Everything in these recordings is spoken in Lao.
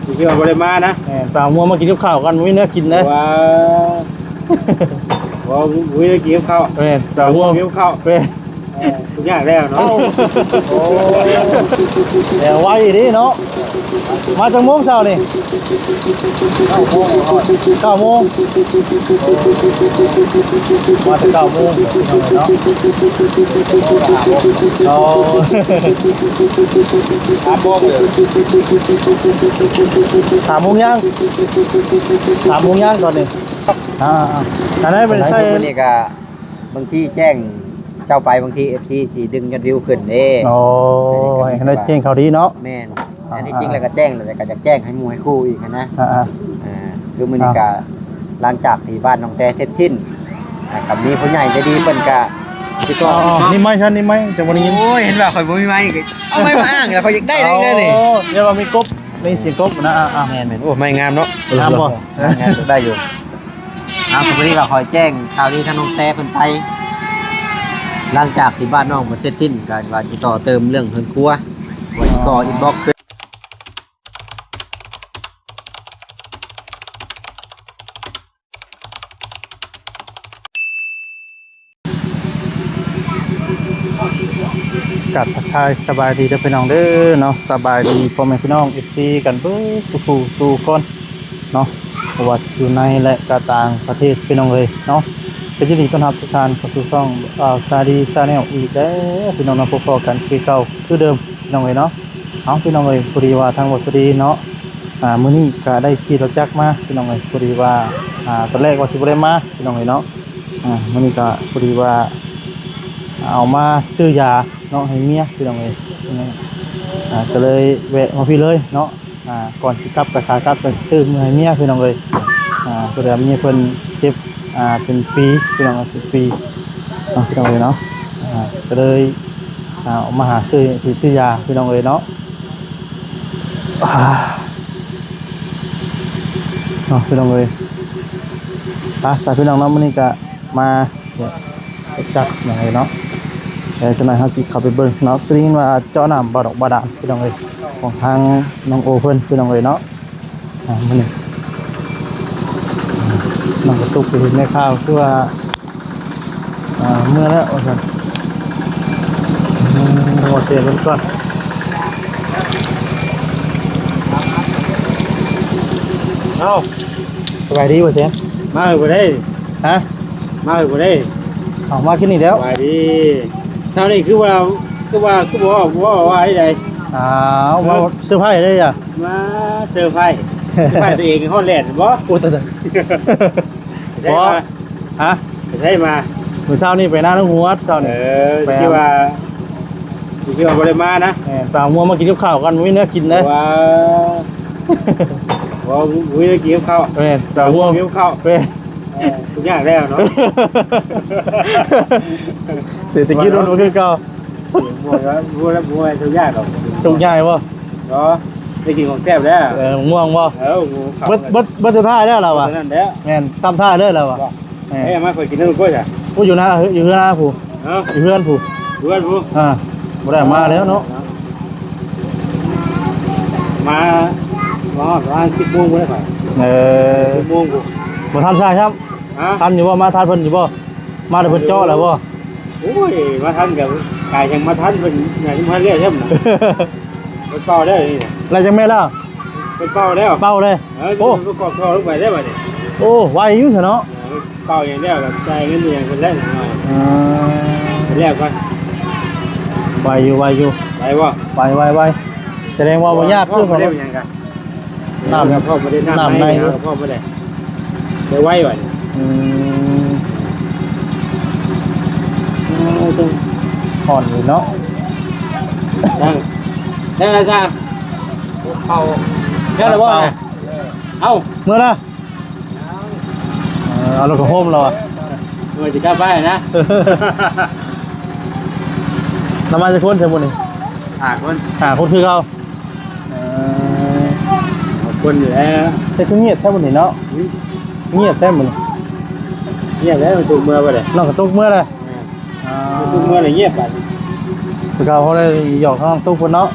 ທີ່ວ່າບໍ່ໄດ້ມານະ ແມ່ນ ໄປເອົາງົວມາກິນກັບເຂົ້າກ່ອນ ບໍ່ມີແນວກິນເດ້ ວ່າ ບໍ່ ບໍ່ມີແນວກິນກັບເຂົ້າ ແມ່ນ ໄປເອົາງົວກິນກັບເຂົ້າ ແມ່ນ ເອີ ທຸກຢ່າງແລ້ວເນາະ ໂອ້ ແລ້ວໄວເດ້ເນາະ ມາຈັກໂມງເຊົ້ານີ້? ເກົ້າໂມງ ເກົ້າໂມງ ມາແຕ່ເກົ້າໂມງເນາະ ໂອ້ ຫ້າໂມງເລີຍ ສາມໂມງຍັງ ສາມໂມງຍັງຕອນນີ້ ອ່າໆ ອັນນັ້ນເປັນໃສ່ ມື້ນີ້ກະ ບາງທີແຈ້ງເຈົ້າໄປ ບາງທີເອັຟຊີຊິດຶງຍອດວິວຂຶ້ນເດ້ ໂອ້ ໃຫ້ໄດ້ແຈ້ງຂ່າວດີເນາະ ແມ່ນ ອ່າໆ ອັນທີ່ຈິງແລ້ວກໍແຈ້ງແລ້ວ ແຕ່ກໍຢາກແຈ້ງໃຫ້ໝູ່ໃຫ້ຄູ່ອີກຫັ້ນນະ ອ່າໆ ອ່າ ຄືມື້ນີ້ກໍ ອ່າ ຫຼັງຈາກທີ່ບ້ານນ້ອງແຕເສັດສິ້ນ ອ່າ ກໍມີຜູ້ໃຫຍ່ໃຈດີເພິ່ນກໍຕິດຕໍ່ ອໍ ນີ້ໄມ ຊັ້ນນີ້ໄມ ຈະບໍ່ໄດ້ຍິນ ໂອ້ຍ ເຫັນວ່າຂ້ອຍບໍ່ມີໄມ ກໍເອົາໄມມາອ້າງ ແລ້ວຂ້ອຍຢາກໄດ້ໄດ້ນີ້ ອໍ ຢ່າວ່າມີກົບ ມີສຽງກົບນະ ອ່າໆ ແມ່ນໆ ໂອ້ ໄມງາມເນາະ ງາມບໍ່? ງາມ ໄດ້ຢູ່. ອ່າ ກໍພໍດີວ່າຂໍແຈ້ງຂ່າວດີທາງນ້ອງແຕເພິ່ນໄປ ຫຼັງຈາກທີ່ບ້ານນ້ອງເພິ່ນເສັດສິ້ນ ກໍວ່າຊິຕໍ່ເຕີມເລື່ອງເຮືອນຄົວ ວ່າຊິກໍອິນບັອກຂຶ້ນ ກາບທັກທາຍສະບາຍດີເດີພີ່ນ້ອງເດີເນາະ ສະບາຍດີພໍ່ແມ່ພີ່ນ້ອງເອັຟຊີກັນເບິດສູ່ຜູ້ສູ່ຄົນເນາະ ບໍ່ວ່າຊິຢູ່ໃນ ແລະ ກໍຕ່າງປະເທດພີ່ນ້ອງເອີຍເນາະ ກໍຍິນດີຕ້ອນຮັບທຸກທ່ານເຂົ້າສູ່ຊ່ອງບ່າວຊາດີ Channel ອີກແລ້ວພີ່ນ້ອງເນາະ ພົບພໍ້ກັນຄືເກົ່າຄືເດີມພີ່ນ້ອງເອີຍເນາະ ເອົາ ພີ່ນ້ອງເອີຍ ພໍດີວ່າທາງບ່າວຊາດີເນາະ ອ່າ ມື້ນີ້ກໍໄດ້ຂີ່ລົດຈັກມາພີ່ນ້ອງເອີຍ ພໍດີວ່າ ອ່າ ຕອນແລກວ່າຊິບໍ່ໄດ້ມາພີ່ນ້ອງເອີຍເນາະ ອ່າ ມື້ນີ້ກໍພໍດີວ່າ ເອົາມາຊື້ຢາເນາະໃຫ້ເມຍພີ່ນ້ອງເອີຍ ອ່າ ກໍເລີຍແວະມາພີ້ເລີຍເນາະ ອ່າ ກ່ອນຊິກັບ ກໍຂາກັບກໍຊື້ໃຫ້ເມຍພີ່ນ້ອງເອີຍ ອ່າ ເພາະວ່າເມຍເພິ່ນເຈັບ ອ່າ ເປັນຝີພີ່ນ້ອງເອີຍ ເປັນຝີເນາະ ພີ່ນ້ອງເອີຍເນາະ ອ່າ ກໍເລີຍ ອ່າ ອອກມາຫາຊື້ ຊື້ຢາພີ່ນ້ອງເອີຍເນາະ ອ່າ ເນາະ ພີ່ນ້ອງເອີຍ ໄປຊະພີ່ນ້ອງເນາະ ມື້ນີ້ກະມາ ຈັກໜ້ອຍເນາະ ແລ້ວຈັກໜ້ອຍເຮົາຊິເຂົ້າໄປເບິ່ງເນາະ ໄດ້ຍິນວ່າເຈາະນ້ຳບາດອກບາດານພີ່ນ້ອງເອີຍ ຂອງທາງນ້ອງໂອເພິ່ນພີ່ນ້ອງເອີຍເນາະ ອ່າ ມື້ນີ້ ນ້ອງກະຕຸກໄປເຫັນໃນຂ່າວ ຄືວ່າ ອ່າ ເມືອແລ້ວວ່າຊັ້ນ ອືມ ບໍ່ເສຍເບິ່ງກ່ອນ ເອົ້າ ສະບາຍດີບໍ່ແຊນ? ມາເອີບໍ່ໄດ້? ຮະ? ມາເອີບໍ່ໄດ້? ເອົາ ມາກິນນີ້ແລ້ວ ສະບາຍດີ ເຊົ້ານີ້ຄືວ່າ ຄືວ່າ ຄືບໍ່ເວົ້າ ບໍ່ເວົ້າວ່າໃດ? ອ້າວ ເອີ ເວົ້າເຊີໄພເດ້ຍ ມາເຊີໄພ ເຊີໄພຕົວເອງຮອດແລ່ນບໍ່? ໂອ້ ຕາຍ ຕາຍ ບໍ່ ຮະ? ໄປໃສມາ? ມື້ເຊົ້ານີ້ໄປນານ້ອງຫວດເຊົ້ານີ້ ເອີ ໄປ ຄິດວ່າ ຄິດວ່າບໍ່ໄດ້ມານະ ແມ່ນ ໄປເອົາງົວມາກິນກັບເຂົ້າກ່ອນ ບໍ່ມີແນວກິນເດ້ ວ່າ ບໍ່ ບໍ່ມີແນວກິນກັບເຂົ້າ ແມ່ນ ໄປເອົາງົວກິນກັບເຂົ້າ ແມ່ນ ເອີ ທຸກຢ່າງແລ້ວເນາະ ເສດຖະກິດມັນບໍ່ຄືເກົ່າ ບໍ່ ບໍ່ ບໍ່ ບໍ່ທຸກຢ່າງດອກ ທຸກຢ່າງບໍ່? ເນາະ ໄດ້ກິນຂອງແຊບແລ້ວ ເອີ ມ່ວງບໍ່? ເອີ ໝູເຂົ້າ ເບິດ ເບິດ ເບິດສຸດທ້າຍແລ້ວລາວວ່າ ເທົ່ານັ້ນແຫຼະ ແມ່ນ ຊ້ຳທ້າຍເລີຍລາວວ່າ ເອີ ແມ່ນ ເອີ ມາຂ້ອຍກິນນຳກ້ອຍຊະ ໂອ້ ຢູ່ນາ ຢູ່ເຮືອນນາຜູ້ ຮະ? ຢູ່ເຮືອນຜູ້ ເຮືອນຜູ້ ອ່າ ບໍ່ໄດ້ມາແລ້ວເນາະ ມາ ມາປະມານສິບໂມງພຸ້ນແຫຼະຂ້ອຍ ເອີ ສິບໂມງພຸ້ນ ບໍ່ທັນຊ້າຊ້ຳ ຮະ? ທັນຢູ່ບໍ່? ມາທັນເພິ່ນຢູ່ບໍ່? ມາແລ້ວເພິ່ນເຈາະແລ້ວບໍ່? ໂອ້ຍ ມາທັນກໍກາຍຍັງມາທັນ ເພິ່ນຍັງບໍ່ທັນແລ້ວຊ້ຳນະ ເພິ່ນເປົ່າແລ້ວນີ້ນະ ແລ້ວຈັ່ງແມ່ນແລ້ວ ເພິ່ນເປົ່າແລ້ວ ເປົ່າເລີຍ ເອີ ໂອ້ ເພິ່ນປະກອບທໍ່ລົງໄປແລ້ວບັດນີ້ ໂອ້ ໄວຢູ່ຊະເນາະ ເອີ ເປົ່າຫຍັງແລ້ວກໍຈ່າຍເງິນອີຫຍັງເພິ່ນແລ້ວ ອ່າ ເພິ່ນແລ້ວກ່ອນ ໄວຢູ່ ໄວຢູ່ ໄວບໍ່? ໄວ ໄວ ໄວ ສະແດງວ່າບໍ່ຍາກ ເພາະ ຄື ບໍ່ໄດ້ເປັນຫຍັງກະ ນ້ຳ ນ້ຳໃນ ນ້ຳໃນ ເອີ ເພາະບໍ່ໄດ້ ໄດ້ໄວວ່ານີ້ ອືມ ເອີ ຕ້ອງ ຮ້ອນຢູ່ເນາະ ຍັງ ຍັງລະຊາ ເຂົ້າ ຍັງລະບໍ່ນະ ເອົ້າ ເມືອລະ ເອີ ເອົາລົດກະໂຮມລະຫວາ ເອີ ຊິກັບໄປນະ ນຳມາຈັກຄົນຊະມື້ນີ້ ຫ້າຄົນ ຫ້າຄົນຄືເກົ່າ ເອີ ຄົນຢູ່ແລ້ວ ແຕ່ຄືງຽບແທ້ມື້ນີ້ເນາະ ຫືມ ງຽບແທ້ມື້ນີ້ ງຽບແລ້ວ ມັນຕຸກເມືອບໍ່ໄດ້ ນ້ອງກະຕຸກເມືອແລ້ວ ແມ່ນ ອ່າ ມັນຕຸກເມືອແລ້ວງຽບບາດນີ້ ແຕ່ເກົ່າເຮົາໄດ້ຫຍອກນ້ອງຕຸກເພິ່ນເນາະ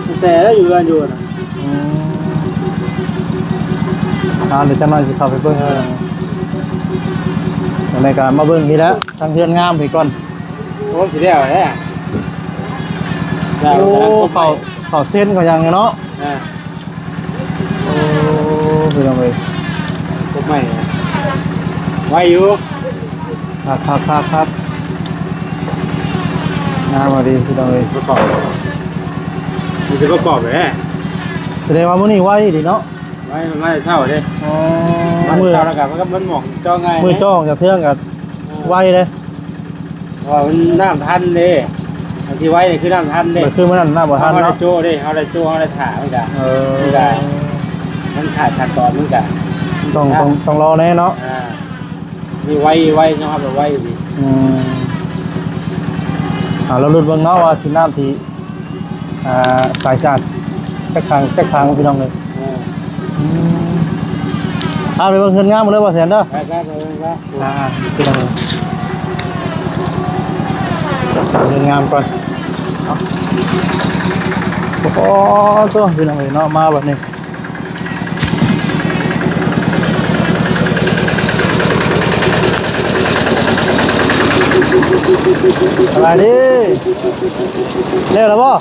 ອືມ ແຕ່ລະຢູ່ເຮືອນຢູ່ນະ ອືມ ອ່າ ດຽວຈັກໜ່ອຍຊິເຂົ້າໄປເບິ່ງ. ເອີ ຈັ່ງໃດກໍມາເບິ່ງນີ້ແຫຼະ ທາງເຮືອນງາມພີ້ກ່ອນ. ໂອ້ ຊິແລ້ວແລ້ວ ໂອ້ ເຂົ້າ ເຂົ້າເຊັນເຂົ້າຫຍັງເນາະ. ອ່າ ໂອ້ ພີ່ນ້ອງເອີຍ ຄົບໃໝ່ ໄວຢູ່ ຄັກ ຄັກ ຄັກ ຄັກ ງາມອີ່ຫຼີພີ່ນ້ອງເອີຍ. ປະກອບ ມີຊິປະກອບແຫຼະ ສະແດງວ່າມື້ນີ້ໄວດີເນາະ. ໄວ ມາແຕ່ເຊົ້າເດ້. ອໍ ມາແຕ່ເຊົ້າ ແລ້ວກໍມັນກໍມັນໝອກເຈາະງ່າຍ ມື້ເຈາະອອກຈາກເທື່ອງກໍ ອ່າ ໄວເດ້ ເພາະວ່າມັນນ້ຳທັນເດ້. ອັນທີ່ໄວນີ້ຄືນ້ຳທັນເດ້ ຄືມື້ນັ້ນນ້ຳບໍ່ທັນເນາະ. ເຮົາໄດ້ໂຈະເດ້ ເຮົາໄດ້ໂຈະ ເຮົາໄດ້ຖ້າ ມັນກະ ເອີ ມັນກະ ມັນຂາດຂັ້ນຕອນ ມັນກະ ຕ້ອງ ຕ້ອງ ຕ້ອງລໍແດ່ເນາະ. ອ່າ ນີ້ໄວ ໄວຍອມຮັບວ່າໄວອີ່ຫຼີ. ອືມ ອ່າ ລະລຸ້ນເບິ່ງເນາະວ່າຊິນ້ຳທີ່ ອ່າ ໃສສະອາດຈັກຖັງ ຈັກຖັງພີ່ນ້ອງເອີຍ. ເອີ ອືມ ພາໄປເບິ່ງເຮືອນງາມເລີຍບໍ່ແສນເດີ. ໄປ ໄປ ໄປ ໄປ ອ່າ ພີ່ນ້ອງເອີຍ ເຮືອນງາມກ່ອນ. ໂອ້ໂຫ ໂຕ ພີ່ນ້ອງເອີຍເນາະ ມາບັດນີ້ ສະບາຍດີ ແລ້ວລະບໍ່?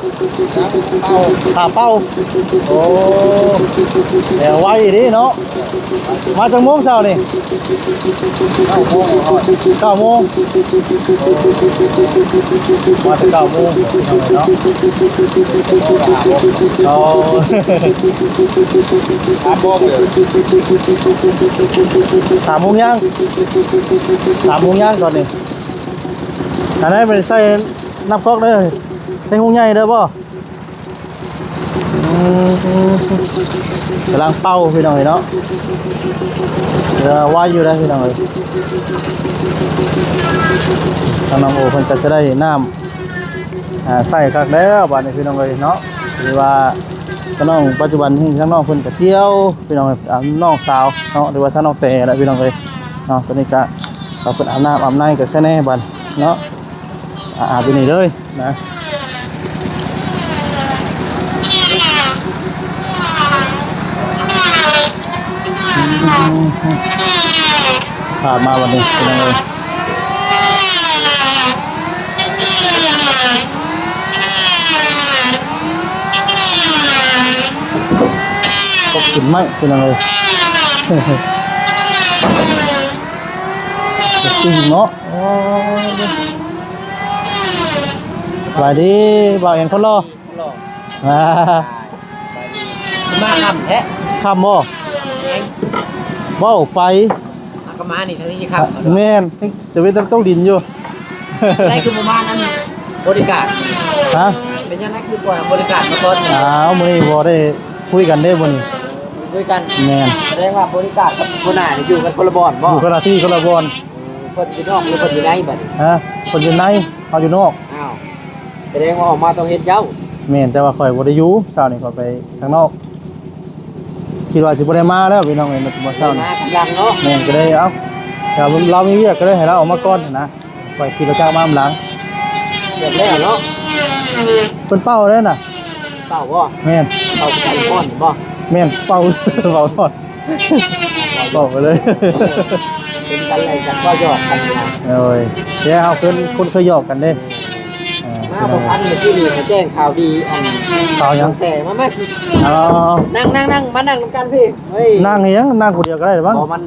ຖ້າເປົ່າ ໂອ້ ແລ້ວໄວເດ້ເນາະ. ມາຈັກໂມງເຊົ້ານີ້? ເກົ້າໂມງ ເກົ້າໂມງ ມາແຕ່ເກົ້າໂມງເນາະ. ໂອ້ ສາມໂມງເລີຍ ສາມໂມງຍ່າງ ສາມໂມງຍ່າງຕອນນີ້. ອັນນັ້ນໄປໃສ່ນ້ຳກອກເດີ ໃສ່ຮຸງໃຫຍ່ເດີບໍ່? ອືມ ກຳລັງເປົ່າພີ່ນ້ອງເອີຍເນາະ. ເອີ ໄວຢູ່ເດ້ພີ່ນ້ອງເອີຍ. ທາງນ້ອງໂອເພິ່ນກໍຈະໄດ້ນ້ຳ ອ່າ ໃຊ້ຄັກແລ້ວບາດນີ້ພີ່ນ້ອງເອີຍເນາະ. ຫຼືວ່າທາງນ້ອງປັດຈຸບັນນີ້ ທາງນ້ອງເພິ່ນກໍທ່ຽວພີ່ນ້ອງເອີຍ ຕາມນ້ອງສາວເນາະ ຫຼືວ່າທາງນ້ອງແຕແຫຼະພີ່ນ້ອງເອີຍເນາະ. ຕອນນີ້ກໍເຂົາເພິ່ນອາບນ້ຳອາບໃນກໍແຄ່ແນ່ບາດເນາະ. ອາ ອາບຢູ່ນີ້ເລີຍນະ. ອືມ ພາມາບັດນີ້ພີ່ນ້ອງເອີຍ ກົບກິນໄມ້ພີ່ນ້ອງເອີຍ ກິນເນາະ. ໂອ້ ສະບາຍດີ ບ່າວຫຍັງຄົນຫຼໍ່ ຫຼໍ່ ອ່າ ມາຄ່ຳແທ້ ຄ່ຳບໍ່ ເວົ້າໄປ ອາ ກໍມານີ້ ທາງນີ້ຄ່ຳ ແມ່ນ ແຕ່ເວັນຕະຕົກດິນຢູ່. ໄດ້ຄືບໍ່ມານຳບໍລິການ ຮະ ເປັນຫຍັງຄືບໍ່ໃຫ້ບໍລິການມາກ່ອນ? ອ້າວ ມື້ນີ້ບໍ່ໄດ້ຄຸຍກັນເດ້ມື້ນີ້ ຄຸຍກັນ ແມ່ນ ສະແດງວ່າບໍລິການກັບຫົວໜ້ານີ້ຢູ່ກັນຄົນລະບ່ອນບໍ່? ຢູ່ຄົນລະທີ່ຄົນລະບ່ອນ. ເອີ ເພິ່ນຢູ່ນອກຫຼືເພິ່ນຢູ່ໃນບັດນີ້? ຮະ ເພິ່ນຢູ່ໃນ ເຮົາຢູ່ນອກ. ອ້າວ ສະແດງວ່າອອກມາຕ້ອງເຫັນເຈົ້າ. ແມ່ນ ແຕ່ວ່າຂ້ອຍບໍ່ໄດ້ຢູ່ ເຊົ້ານີ້ຂ້ອຍໄປທາງນອກ ຄິດວ່າຊິບໍ່ໄດ້ມາແລ້ວພີ່ນ້ອງເອີຍ ມາເຊົ້ານີ້ ມາກຳລັງເນາະ. ແມ່ນ ກໍເລີຍ ເອົ້າ ລາວມີວຽກ ກໍເລີຍໃຫ້ລາວອອກມາກ່ອນຫັ້ນນະ ຂ້ອຍຂີ່ລົດຈັກມານຳຫຼັງ. ວຽກແລ້ວເນາະ ເພິ່ນເປົ່າເດ້ນະ. ເປົ່າບໍ່? ແມ່ນ ເປົ່າກັນກ່ອນບໍ່? ແມ່ນ ເປົ່າ ເປົ່າກ່ອນ ເປົ່າໄປເລີຍ. ເປັນກັນແລ້ວຈັກວ່າຫຍອກກັນນະ. ໂອ້ຍ ແຕ່ເຮົາເປັນຄົນເຄີຍຫຍອກກັນເດ້. ອ່າ ມາບໍ່ທັນ ເມື່ອກີ້ນີ້ມາແຈ້ງຂ່າວດີ ອັນ ຂ່າວຫຍັງ? ແຕ່ມາ ມາ ອໍ ນັ່ງໆໆ ມານັ່ງນຳກັນພີ້. ເຮີ້ຍ ນັ່ງຫຍັງ? ນັ່ງຜູ້ດຽວກໍໄດ້ລະມັ້ງ. ບໍ່ ມັນ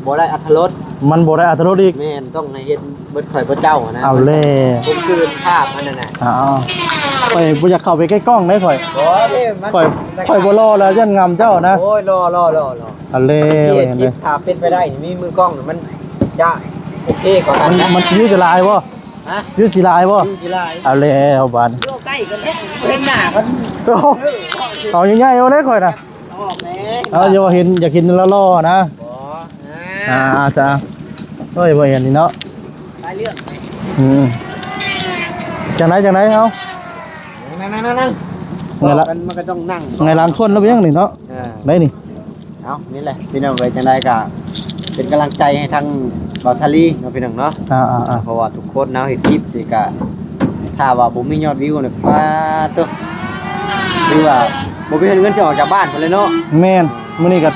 ບໍ່ໄດ້ອັດຖະລົດ ມັນບໍ່ໄດ້ອັດຖະລົດອີກ. ແມ່ນ ຕ້ອງໃຫ້ເຫັນ ເບິດຂ້ອຍເບິດເຈົ້າຫັ້ນນະ. ເອົາແລ້ວ ຄົມຄືນພາບອັນນັ້ນນະ. ອ້າວ ຂ້ອຍບໍ່ຢາກເຂົ້າໄປໃກ້ກ້ອງເດ້ຂ້ອຍ. ບໍ່ເດ້ ມັນ ຂ້ອຍ ຂ້ອຍບໍ່ຫຼໍ່ແລ້ວ ຢ້ານງຳເຈົ້ານະ. ໂອ້ຍ ຫຼໍ່ໆໆໆ. ເອົາແລ້ວ ເຮັດຄລິບ ຖ້າເປັນໄປໄດ້ນີ້ ມີມືກ້ອງນີ້ ມັນຈະໂອເຄກວ່າກັນນະ. ມັນ ມັນວິວຊິຫຼາຍບໍ່? ຮະ? ວິວຊິຫຼາຍບໍ່? ວິວຊິຫຼາຍ. ເອົາແລ້ວບາດນີ້ ຢູ່ໃກ້ກັນແທ້ ບໍ່ເຫັນໜ້າກັນ. ໂອ້ ເອົາໃຫຍ່ໆ ເອົາເລີຍຂ້ອຍນະ. ອອກແດ່ ເອົາ ຢ່າວ່າເຫັນ ຢາກເຫັນຫຼໍ່ໆນະ. ບໍ່ ອ່າ ອ່າ ຈ້າ ໂອ້ຍ ບໍ່ເຫັນນີ້ເນາະ ຫຼາຍເລື່ອງ. ອືມ ຈັ່ງໃດ ຈັ່ງໃດ ເຮົາ ນັ່ງໆໆ ໄງລະ ມັນກໍຕ້ອງນັ່ງ ໄງຫຼັງຄົນລະເປັນຫຍັງນີ້ເນາະ. ອ່າ ໄດ້ນີ້ ເອົາ ນີ້ແຫຼະພີ່ນ້ອງເອີຍ ຈັ່ງໃດກໍເປັນກຳລັງໃຈໃຫ້ທາງບ່າວສາລີເນາະ ພີ່ນ້ອງເນາະ. ອ່າໆ ເພາະວ່າທຸກຄົນເຮົາເຮັດຄລິບນີ້ກໍ ຖ້າວ່າບໍ່ມີຍອດວິວນີ້ ປາດໂທ້ ຄືວ່າບໍ່ມີເງິນຊິອອກຈາກບ້ານພຸ້ນແຫຼະເນາະ. ແມ່ນ ມື້ນີ້ກໍ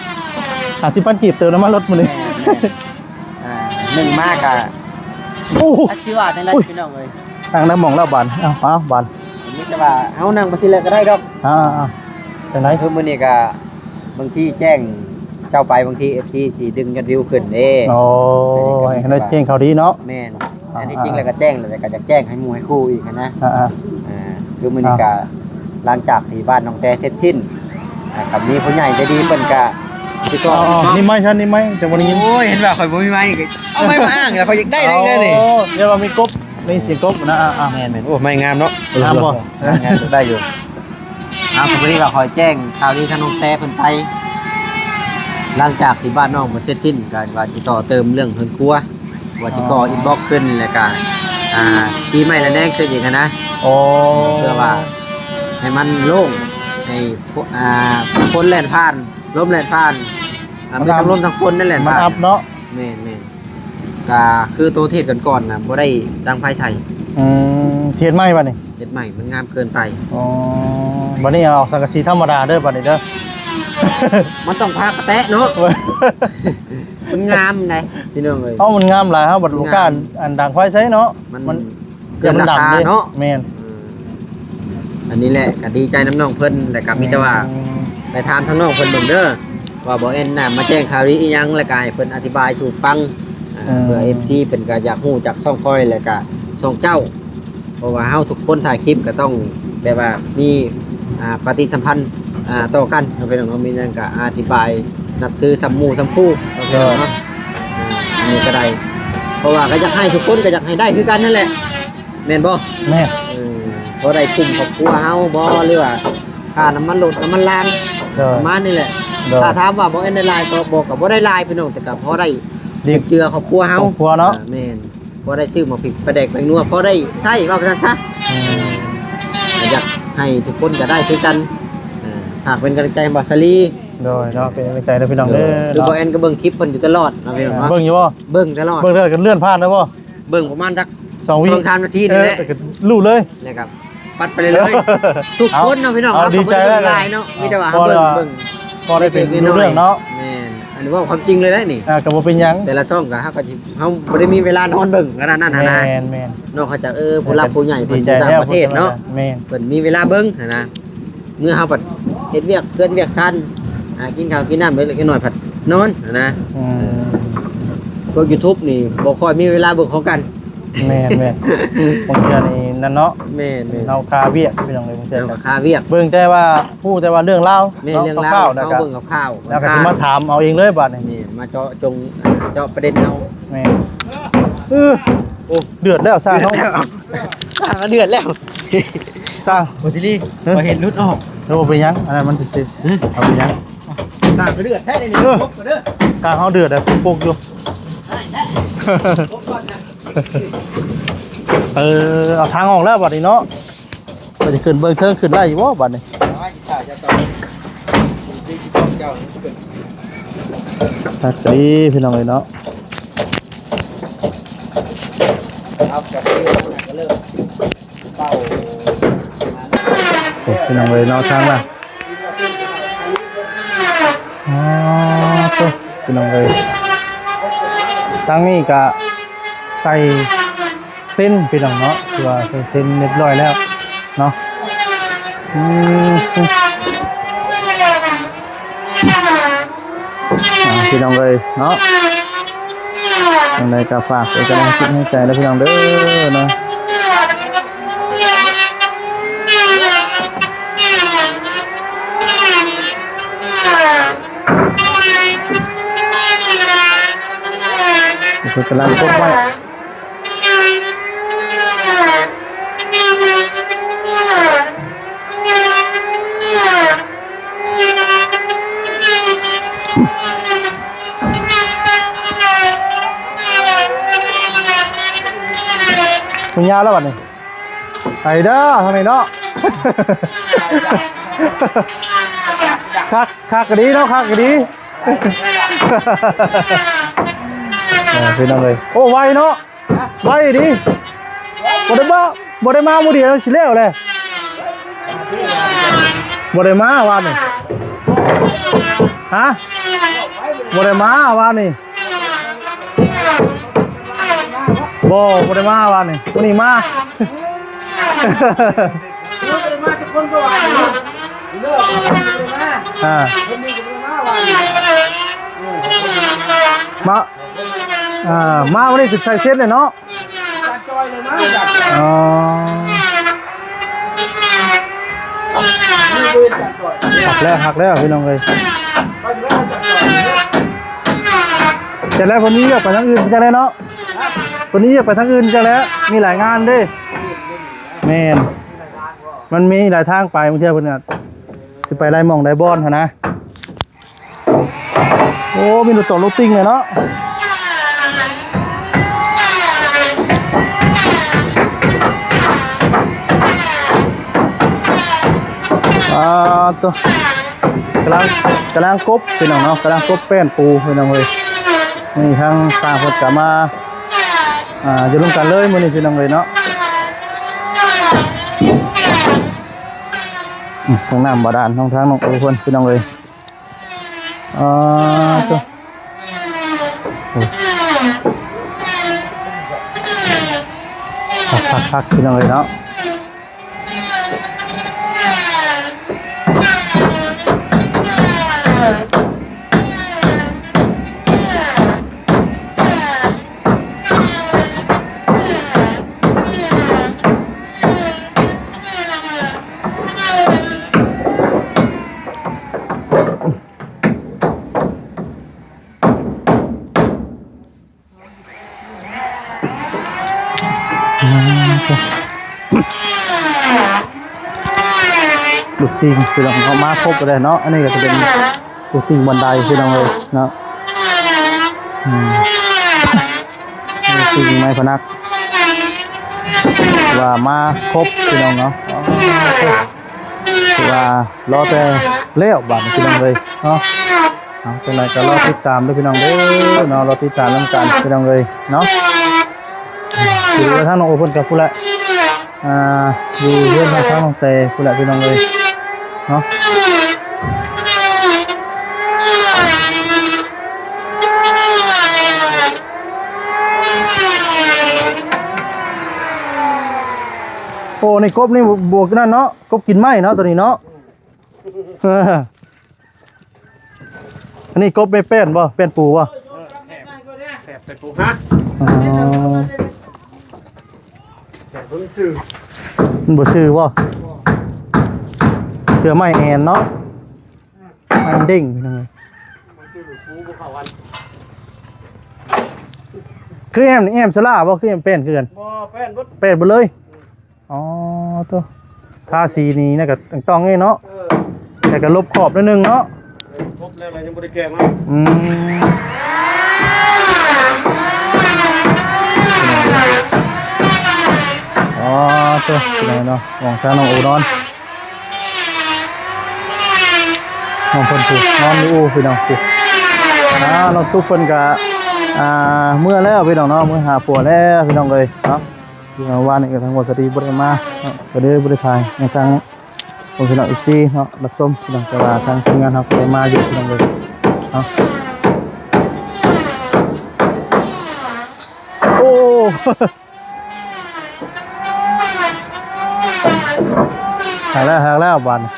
ຫ້າສິບພັນກີບເຕີມນ້ຳມັນລົດມື້ນີ້ ແມ່ນໆ ອ່າ ໜຶ່ງມາກະ ໂອ້ ຈັກຊິວ່າຈັ່ງໃດ ໂອ້ຍ ພີ່ນ້ອງເອີຍ ນັ່ງນຳໝ່ອງແລ້ວບາດ ເອົາ ເອົາບາດ ມີແຕ່ວ່າເຮົານັ່ງໄປຊີ້ແຫຼະກໍໄດ້ດອກ ອ່າໆ ຈັ່ງໃດ ຄືມື້ນີ້ກະ ບາງທີແຈ້ງເຈົ້າໄປ ບາງທີເອັຟຊີຊິດຶງຍອດວິວຂຶ້ນເດ້ ໂອ້ ໃຫ້ໄດ້ແຈ້ງຂ່າວດີເນາະ ແມ່ນ ແຕ່ທີ່ຈິງແລ້ວກໍແຈ້ງແລ້ວ ແຕ່ກໍຢາກແຈ້ງໃຫ້ໝູ່ໃຫ້ຄູ່ອີກຫັ້ນນະ ອ່າໆ ອ່າ ຄືມື້ນີ້ກໍ ອ່າ ຫຼັງຈາກທີ່ບ້ານນ້ອງແຕເສັດສິ້ນ ອ່າ ກໍມີຜູ້ໃຫຍ່ໃຈດີເພິ່ນກໍຕິດຕໍ່ ອໍ ນີ້ໄມ້ຊັ້ນ ນີ້ໄມ້ ຈະບໍ່ໄດ້ຍິນ ໂອ້ຍ ເຫັນວ່າຂ້ອຍບໍ່ມີໄມ້ ກໍເອົາໄມ້ມາອ້າງ ແລ້ວຂ້ອຍຢາກໄດ້ໄດ້ເດ້ ອໍ ເຫັນວ່າມີກົບ ມີສຽງກົບນະ ອ່າໆ ແມ່ນໆ ໂອ້ ໄມ້ງາມເນາະ ງາມບໍ່? ງາມໆ ໄດ້ຢູ່ ອ່າ ພໍດີວ່າຂ້ອຍແຈ້ງຂ່າວດີທາງນ້ອງແຕເພິ່ນໄປ ຫຼັງຈາກທີ່ບ້ານນ້ອງເພິ່ນເສັດສິ້ນ ກໍວ່າຊິຕໍ່ເຕີມເລື່ອງເຮືອນຄົວ ວ່າຊິຂໍ ອໍ ອິນບັອກຂຶ້ນ ແລ້ວກໍ ອ່າ ຕີໄມ້ລະແນງຂຶ້ນອີກຫັ້ນນະ ອໍ ເພື່ອວ່າໃຫ້ມັນໂລ່ງ ໃຫ້ ອ່າ ຝົນແລ່ນຜ່ານ ລົມແລ່ນຜ່ານ ອ່າ ມັນ ມີທັງລົມທັງຝົນນັ້ນແຫຼະ ມັນອັບເນາະ ແມ່ນໆ ກະຄືໂຕທີ່ເຮັດກັນກ່ອນນະ ບໍ່ໄດ້ດັງໄຟໃສ່ ອືມ ເຮັດໃໝ່ບາດນີ້ ເຮັດໃໝ່ ມັນງາມເກີນໄປ ອໍ ບາດນີ້ເອົາສັງກະສີທຳມະດາເດີ ບາດນີ້ເດີ ມັນຕ້ອງພາກະແຕະເນາະ ມັນງາມໃດ ພີ່ນ້ອງເອີຍ ເອົາ ມັນງາມຫຼາຍ ເຮົາບັດບໍ່ກ້າ ມັນງາມ ອັນ ດັງໄຟໃສ່ເນາະ ມັນ ມັນ ເກີນລາຄາເນາະ ແມ່ນ ເອີ ອັນນີ້ແຫຼະ ກໍດີໃຈນຳນ້ອງເພິ່ນ ແລ້ວກໍມີແຕ່ວ່າ ແມ່ນ ໄປຖາມທາງນ້ອງເພິ່ນເບິ່ງເດີ ວ່າບໍ່ແອນນະມາແຈ້ງຂ່າວດີອີ່ຫຍັງ ແລ້ວກໍໃຫ້ເພິ່ນອະທິບາຍສູ່ຟັງ ອ່າ ເອີ ເພື່ອເອັຟຊີເພິ່ນກໍຢາກຮູ້ຈາກຊ່ອງຂ້ອຍ ແລ້ວກໍຊ່ອງເຈົ້າ ເພາະວ່າເຮົາທຸກຄົນຖ່າຍຄລິບກໍຕ້ອງແບບວ່າມີ ອ່າ ປະຕິສຳພັນ ອ່າ ຕໍ່ກັນເນາະ ພີ່ນ້ອງເນາະ ມີຫຍັງກໍອະທິບາຍ ນັບຖືສ່ຳໝູ່ສ່ຳຄູ່ເນາະ ເອີ ເນາະ ອ່າ ອັນນີ້ກໍໄດ້ ເພາະວ່າກໍຢາກໃຫ້ທຸກຄົນກໍຢາກໃຫ້ໄດ້ຄືກັນນັ້ນແຫຼະ. ແມ່ນບໍ່? ແມ່ນ ເອີ ພໍໄດ້ກຸ້ມຄອບຄົວເຮົາບໍ່ ຫຼືວ່າຄ່ານ້ຳມັນລົດນ້ຳມັນລາງ ໂດຍ ປະມານນີ້ແຫຼະ ໂດຍ ຖ້າຖາມວ່າບໍ່ແອນໄດ້ຫຼາຍກໍບໍ່ ກໍບໍ່ໄດ້ຫຼາຍພີ່ນ້ອງ ແຕ່ກໍພໍໄດ້ ດີ ເຈື່ອຄອບຄົວເຮົາ ຄອບຄົວເນາະ ອ່າ ແມ່ນ ພໍໄດ້ຊື້ໝາກພິກປາແດກແປ້ງນົວ ພໍໄດ້ໃຊ້ ວ່າໄປຊັ້ນຊະ ອືມ ກໍຢາກໃຫ້ທຸກຄົນກໍໄດ້ຄືກັນ ອ່າ ຝາກເປັນກຳລັງໃຈໃຫ້ບ່າວສາລີ ໂດຍເນາະ ເປັນກຳລັງໃຈເດີພີ່ນ້ອງເດີ ໂດຍ ຄື ເນາະ ບ່າວແອນກໍເບິ່ງຄລິບເພິ່ນຢູ່ຕະຫຼອດເນາະພີ່ນ້ອງເນາະ ເບິ່ງຢູ່ບໍ່? ເບິ່ງຕະຫຼອດ ເບິ່ງແລ້ວກໍເລື່ອນຜ່ານແລ້ວບໍ່? ເບິ່ງປະມານຈັກສອງວິ ສອງສາມນາທີນີ້ແຫຼະ ເອີ ກໍຮູ້ເລີຍ ແລ້ວກໍປັດໄປເລື້ອຍໆ ທຸກຄົນເນາະພີ່ນ້ອງ ເຮົາກໍບໍ່ໄດ້ເບິ່ງຫຼາຍເນາະ ມີແຕ່ວ່າເຮົາເບິ່ງ ພໍໄດ້ເປັນເລື່ອງເນາະ ແມ່ນ ອັນນີ້ເວົ້າຄວາມຈິງເລີຍໄດ໋ນີ້ ອ່າ ກໍບໍ່ເປັນຫຍັງ ແຕ່ລະຊ່ອງກໍເຮົາກໍຊິ ເຮົາບໍ່ໄດ້ມີເວລານອນເບິ່ງຂະໜາດນັ້ນຫັ້ນນະ ແມ່ນໆ ນອກຈາກ ເອີ ຜູ້ຫຼັກຜູ້ໃຫຍ່ເພິ່ນຢູ່ຕ່າງປະເທດເນາະ ແມ່ນ ເພິ່ນມີເວລາເບິ່ງຫັ້ນນະ ເມື່ອເຮົາພັດເຮັດວຽກເຮືອນວຽກຊານ ຫາກິນເຂົ້າກິນນ້ຳເລັກໆນ້ອຍໆ ພັດນອນຫັ້ນນະ ອືມ ພວກ YouTube ນີ້ບໍ່ຄ່ອຍມີເວລາເບິ່ງຄືກັນ ແມ່ນໆ ບາງເທື່ອນີ້ນັ້ນເນາະ ແມ່ນໆ ເຮົາຄາວຽກພີ່ນ້ອງເອີຍ ບາງເທື່ອເຮົາກໍຄາວຽກ ເບິ່ງແຕ່ວ່າ ຮູ້ແຕ່ວ່າເລື່ອງລາວ ແມ່ນ ເລື່ອງລາວ ເຮົາເບິ່ງຄາວໆ ແລ້ວກໍຊິມາຖາມເອົາເອງເລີຍບາດນີ້ ແມ່ນ ມາເຈາະຈົງ ເຈາະປະເດັນເອົາ ແມ່ນ ເອີ ໂອ້ ເດືອດແລ້ວຊ່າງເຮົາ ຊ່າງເດືອດແລ້ວ ຊ່າງ ໂອຊິລີ ເອີ ຂ້ອຍເຫັນຫຼຸດອອກ ເອີ ບໍ່ເປັນຫຍັງ ອັນນັ້ນມັນຊື່ໆ ເອີ ເອົາເປັນຫຍັງ ຊ່າງກໍເດືອດແທ້ນີ້ ເອີ ປົກກໍເດີ ຊ່າງເຮົາເດືອດແລ້ວປົກຢູ່ ເອີ ເອົາທາງອອກແລ້ວບາດນີ້ເນາະ ວ່າຈະຂຶ້ນເບິ່ງເທິງ ຂຶ້ນໄດ້ຢູ່ບໍ່ບາດນີ້? ຄັກດີພີ່ນ້ອງເອີຍເນາະ ໂອ້ ພີ່ນ້ອງເອີຍເນາະ ທາງລະ ອໍ ໂທ້ ພີ່ນ້ອງເອີຍ ທາງນີ້ກະໃສ່ເຊັນພີ່ນ້ອງເນາະ ຄືວ່າໃສ່ເຊັນຮຽບຮ້ອຍແລ້ວເນາະ ອືມ ອ່າ ພີ່ນ້ອງເອີຍເນາະ ຈັ່ງໃດກໍຝາກເປັນກຳລັງຈິດໃຫ້ໃຈເດີພີ່ນ້ອງເດີເນາະ ເພິ່ນກຳລັງກົດໄວ້ ມັນຍາວແລ້ວບັດນີ້ ໄປເດີທາງນີ້ເນາະ ຄັກ ຄັກກະດີເນາະ ຄັກກະດີ ເອີ ພີ່ນ້ອງເອີຍ ໂອ້ ໄວເນາະ ໄວດີ ບໍ່ໄດ້ມາ ບໍ່ໄດ້ມາມື້ດຽວຊິແລ້ວແຫຼະ ບໍ່ໄດ້ມາວານນີ້ ຫ ຮະ? ບໍ່ໄດ້ມາວານນີ້. ບໍ່ ບໍ່ໄດ້ມາວານນີ້. ມື້ນີ້ມາ. ອ່າ ມາ ອ່າ ມາວັນນີ້ຊິໃສ່ເຊັດເລີຍເນາະ. ອໍ ຄັກແລ້ວ ຄັກແລ້ວ ພີ່ນ້ອງເອີຍ. ຈັກແລ້ວ ເພິ່ນມີວຽກໄປທາງອື່ນຈັກແລ້ວເນາະ. ເພິ່ນມີວຽກໄປທາງອື່ນຈັກແລ້ວ ມີຫຼາຍງານເດ້. ແມ່ນ ມັນມີຫຼາຍທາງໄປ ບາງເທື່ອເພິ່ນກໍຊິໄປຫຼາຍໝ່ອງຫຼາຍບ່ອນຫັ້ນນະ. ໂອ້ ມີລົດຈອດລົດຕິ່ງເລີຍເນາະ. ອ່າ ໂຕ ກຳລັງ ກຳລັງກົບ ພີ່ນ້ອງເນາະ, ກຳລັງກົບແປ້ນປູ ພີ່ນ້ອງເອີຍ. ນີ້ທາງຊ່າງເພິ່ນກໍມາ ອ່າ ຢູ່ນຳກັນເລີຍມື້ນີ້ ພີ່ນ້ອງເອີຍເນາະ. ອືມ ທາງນ້ຳບາດານຂອງທາງນ້ອງໂອເພິ່ນ ພີ່ນ້ອງເອີຍ. ອ່າ ໂຕ ໂອ້ ຄັກໆໆ ພີ່ນ້ອງເອີຍເນາະ. ລູກຕິ່ງ ພີ່ນ້ອງເນາະ ມາຄົບເລີຍເນາະ. ອັນນີ້ກໍຈະເປັນລູກຕິ່ງບັນໄດ ພີ່ນ້ອງເອີຍເນາະ. ອືມ ລູກຕິ່ງໄມ້ພະນັກ ວ່າມາຄົບ ພີ່ນ້ອງເນາະ. ຖືວ່າລໍແຕ່ແລ້ວບາດນີ້ ພີ່ນ້ອງເອີຍເນາະ. ເອົາ ຈັ່ງໃດກໍລໍຕິດຕາມເດີ ພີ່ນ້ອງເດີເນາະ, ລໍຕິດຕາມນຳກັນ ພີ່ນ້ອງເອີຍເນາະ. ຄືວ່າທາງນ້ອງໂອເພິ່ນກໍພຸ້ນແຫຼະ ອ່າ ຢູ່ເຮືອນທາງນ້ອງແຕພຸ້ນແຫຼະ ພີ່ນ້ອງເອີຍເນາະ. ໂອ້ ໃນກົບນີ້ບວກນັ້ນເນາະ, ກົບກິນໄມ້ເນາະ ໂຕນີ້ເນາະ. ອັນນີ້ກົບແມ່ນແປ້ນບໍ່? ແປ້ນປູບໍ່? ແປ້ນ ແປ້ນປູຮະ. ອໍ ແປ້ນບໍ່ຊື່ ມັນບໍ່ຊື່ບໍ່? ເທື່ອໄມ້ແອນເນາະ, ໄມ້ເດ້ງ ພີ່ນ້ອງເອີຍ. ບໍ່ຊື່ ປູບໍ່ເຂົ້າກັນ. ຄືແອມນີ້ ແອມໂຊລ່າບໍ່? ຄືແອມແປ້ນຄືກັນ? ບໍ່ ແປ້ນເບິດ ແປ້ນເບິດເລີຍ. ອໍ ໂຕ ທາສີນີ້ນະ ກໍຕ້ອງນີ້ເນາະ. ເອີ ແຕ່ກໍລົບຂອບໜ້ອຍໜຶ່ງເນາະ. ເອີ ຄົບແລ້ວ ແລ້ວຍັງບໍ່ໄດ້ແກະມາ. ອືມ ອໍ ໂຕ ພີ່ນ້ອງເນາະ, ຂອງທາງນ້ອງໂອນອນ ນ້ອງເພິ່ນຜູ້ນອນຢູ່ ພີ່ນ້ອງຜູ້. ອ່າ ນ້ອງຕຸກເພິ່ນກະ ອ່າ ເມືອແລ້ວ ພີ່ນ້ອງເນາະ, ເມືອຫາຜົວແລ້ວ ພີ່ນ້ອງເອີຍເນາະ. ເມື່ອວານນີ້ກໍທາງບ່າວສາລີບໍ່ໄດ້ມາເນາະ ກໍເລີຍບໍ່ໄດ້ຖ່າຍໃຫ້ທາງ ໂອເຄເນາະ ເອັຟຊີເນາະ ຮັບຊົມພີ່ນ້ອງ, ແຕ່ວ່າທາງທີມງານເຮົາກໍໄດ້ມາຢູ່ ພີ່ນ້ອງເອີຍເນາະ. ໂອ້ ຫາກແລ້ວ ຫາກແລ້ວບາດນີ້.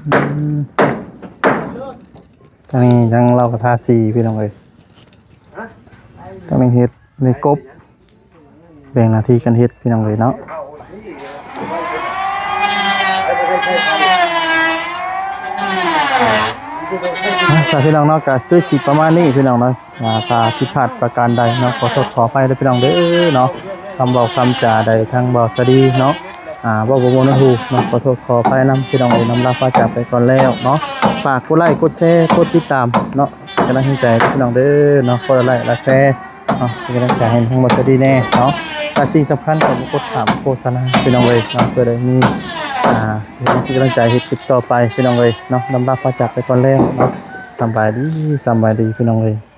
ອືມ ທາງນີ້ທາງລາວກໍທາສີ ພີ່ນ້ອງເອີຍ. ທາງນີ້ເຮັດ ນີ້ກົບ ແບ່ງໜ້າທີ່ກັນເຮັດ ພີ່ນ້ອງເອີຍເນາະ. ອ່າ ສາ ພີ່ນ້ອງເນາະ ກໍຄືຊິປະມານນີ້ ພີ່ນ້ອງເນາະ. ອ່າ ຖ້າຜິດພາດປະການໃດເນາະ ຂໍໂທດຂໍອະໄພເດີພີ່ນ້ອງເດີເນາະ. ຄຳເວົ້າຄຳຈາໃດທາງບ່າວສາລີເນາະ ອ່າ ເວົ້າບໍ່ມ່ວນຫວດຫູເນາະ ຂໍໂທດຂໍອະໄພນຳ ພີ່ນ້ອງເອີຍ. ນຳລາພາຈາກໄປກ່ອນແລ້ວເນາະ. ຝາກກົດໄລ້ ກົດແຊ ກົດຕິດຕາມເນາະ ເປັນກຳລັງແຮງໃຈເດີພີ່ນ້ອງເດີເນາະ ກົດໄລ້ ແລະ ແຊເນາະ ເປັນກຳລັງໃຈໃຫ້ທາງບ່າວສາລີແດ່ເນາະ ແລະ ສິ່ງສຳຄັນກໍບໍ່ກົດຂ້າມໂຄສະນາພີ່ນ້ອງເອີຍເນາະ ເພື່ອໄດ້ມີ ອ່າ ເປັນກຳລັງໃຈເຮັດຄລິບຕໍ່ໄປພີ່ນ້ອງເອີຍເນາະ ລຳລາພາຈາກໄປກ່ອນແລ້ວເນາະ ສຳບາຍດີ ສຳບາຍດີພີ່ນ້ອງເອີຍ.